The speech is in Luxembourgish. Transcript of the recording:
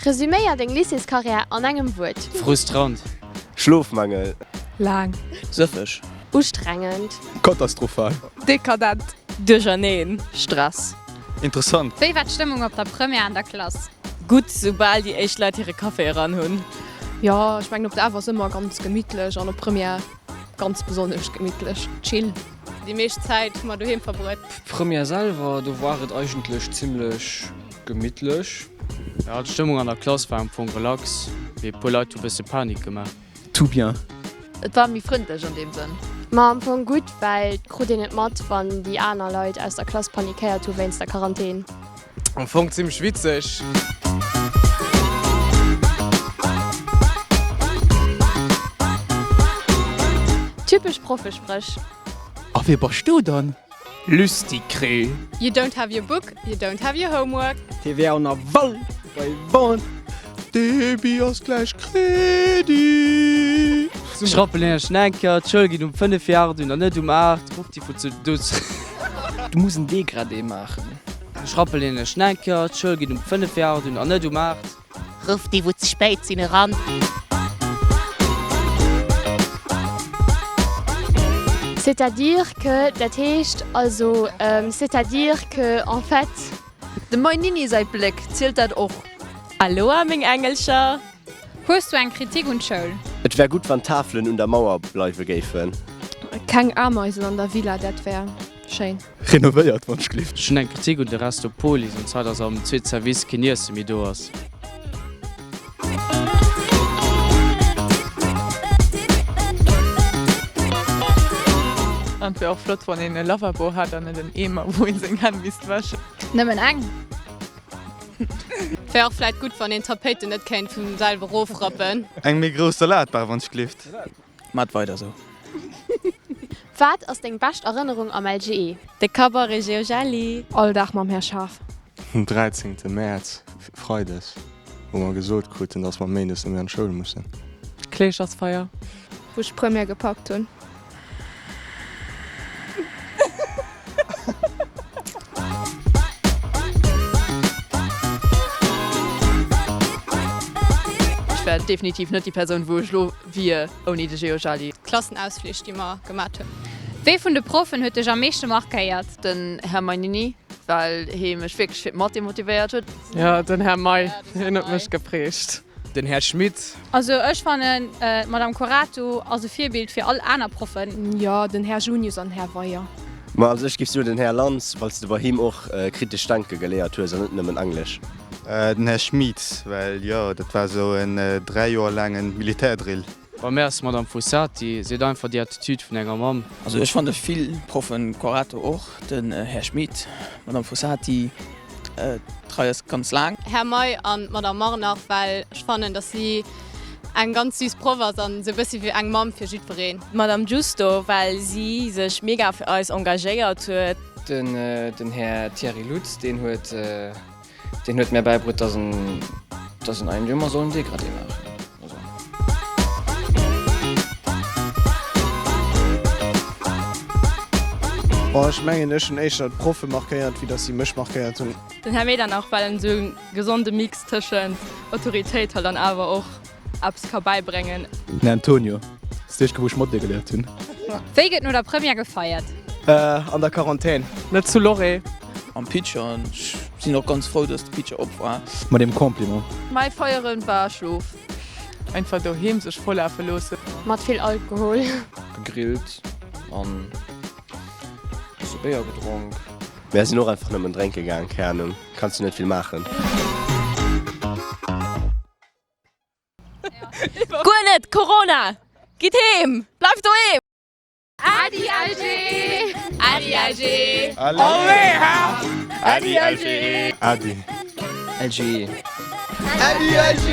Resuméier deng Lycéescarrière an engem Wuert. Frustrant. Schlofmangel. Laang. Sëffeg. Ustrengend. Katastrophal. Dekadent. Duercherneen. Stress. Interessant. Wéi war d'Stëmmung op der Première an der Klass? Gutt, soubal déi éischt Leit hire Café eran hunn. Jo, ech mengen op der F ass ëmmer ganz gemittlech an op Première ganz besonnesch gemittlech, chill. Déi meescht Zäit hu mer doheem verbruet. D'Première selwer, do war et eigentlech zimmlech gemittlech. Jo, d'Stëmmung an der Klass war am Fong relax, mee e puer Leit hu bësse Panik gemaach. Tout bien. Et war méi frëndlech an deem Sënn. Ma am Fong gutt, well et krut een et mat, wann déi aner Leit aus der Klass panikéiert hu wéinst der Quarantän. Am Fong zimmlech witzeg. Typesch Proffespréch. A wie bass du dann? Lüstikré. You don't have your book, you don't have your homework. TVA an Aval bei Bonn. Debit ass gläich Crédit. Ech rappelen iech nach eng Kéier, d'Schoul geet um 5 vir 8 un an net um 8. Rufft déi vu zu do. Du muss en Dégradé maachen. Ech rappelen iech nach eng Kéier, d'Schoul geet um 5 vir 8 un an net um 8. Ruff déi wou ze spéit sinn eran. C'est-à-dire que, dat heescht also, c'est-à-dire que, en fait. Dem Mainini säi Bléck, zielt dat och? Aloha meng Engelcher! Hues du eng Kritik un d'Schoul? Et wär gutt wann d'Tafelen un der Mauer bleiwe géifen. Keng Ameisen an der Villa, dat wär schéin. Renovéiert wann ech gleeft. Ech hunn eng Kritik un de Resto Polis, an zwar dass am zweete Service keen Iesse méi do ass. An et wär och flott wann een e Lavabo hätt an net en Eemer wou een seng Hänn misst wäschen. Nëmmen eng? Wär och vläit gutt wann een d'Tapéiten net kéint vum selwe rofrappen. Eng méi grouss Salatbar wann ech gleeft. Maat weider sou. Wat ass deng bescht Erënnerung am LGE? De Cabaret Georgelli. All Dag mam Här Schaaf. Den 13 Mäerz, Freides, wou mer gesot kruten, dass mer Méindes net méi an d'Schoul mussen. Kleeschersfeier. Wou ech d'Première gepackt hunn. Ech wär definitiv net déi Persoun wou ech lo wier ouni de Geojali. Klassenausflich déi mer gemat hunn. Wee vun de Proffen huet dech am meeschte markéiert? Den Här Mainini, well hee mech wierklech fir d'Mathé motivéiert huet. Jo, den Här May, hien huet mech geprägt. Den Här Schmit. Also ech fannen d'Madame Corato ass e Virbild fir all aner Proffen. Jo, den Här Junius an Här Weyer. Ma also ech giff soen den Här Lanz, well s de bei him och kritesch denke geléiert hues an net nëmmen Englesch. Den Här Schmit, well jo, dat war esou en 3 Joer laangen Militärdrill. Bei mär ass d'Madame Fossati, si huet einfach déi Attitude vun enger Mamm. Also ech fanne vill Proffen, Corato och, den Här Schmit, d'Madame Fossati, d'Rei ass ganz laang. Här May an d'Madame Marnach, well ech fannen, dass si eng ganz süß Proff ass an esou e bëssi wéi eng Mamm fir jiddwereen. D'Madame Giusto, well si sech mega fir eis engagéiert huet. Den Här Thierry Lutz, deen huet Deen huet mär bäibruet, dass en, dass en eigentlech ëmmer soll en Dégradé maachen. Also. Bon, ech mengen, ech hunn éischter d'Proffe markéiert, wéi dass si mech markéiert hunn. Den Här Medernach, well en esou e gesonde Mix tëschent Autoritéit halt an awer och eppes ka bäibréngen. Den Antonio, ass d'éischt wou ech Mathé geléiert hunn. Wéi gëtt no der Première gefeiert? An der Quarantän. Net zu Loré. Am Pitcher. Ech sinn och ganz frou, dass de Pitcher op war. Mat deem Compliment. Mäi Feieren war Schlof. Einfach doheem sech vollafe loossen. Mat vill Alkohol. Gegrillt an bësse Béier gedronk. Mär sinn och einfach nëmmen drénke gaang, keng Ahnung, kanns du net vill maachen. Guer net! Corona! Gitt heem! Bleift doheem! Äddi LG! Äddi LG! Allez ha! Äddi LG! Äddi. LG. Äddi LG!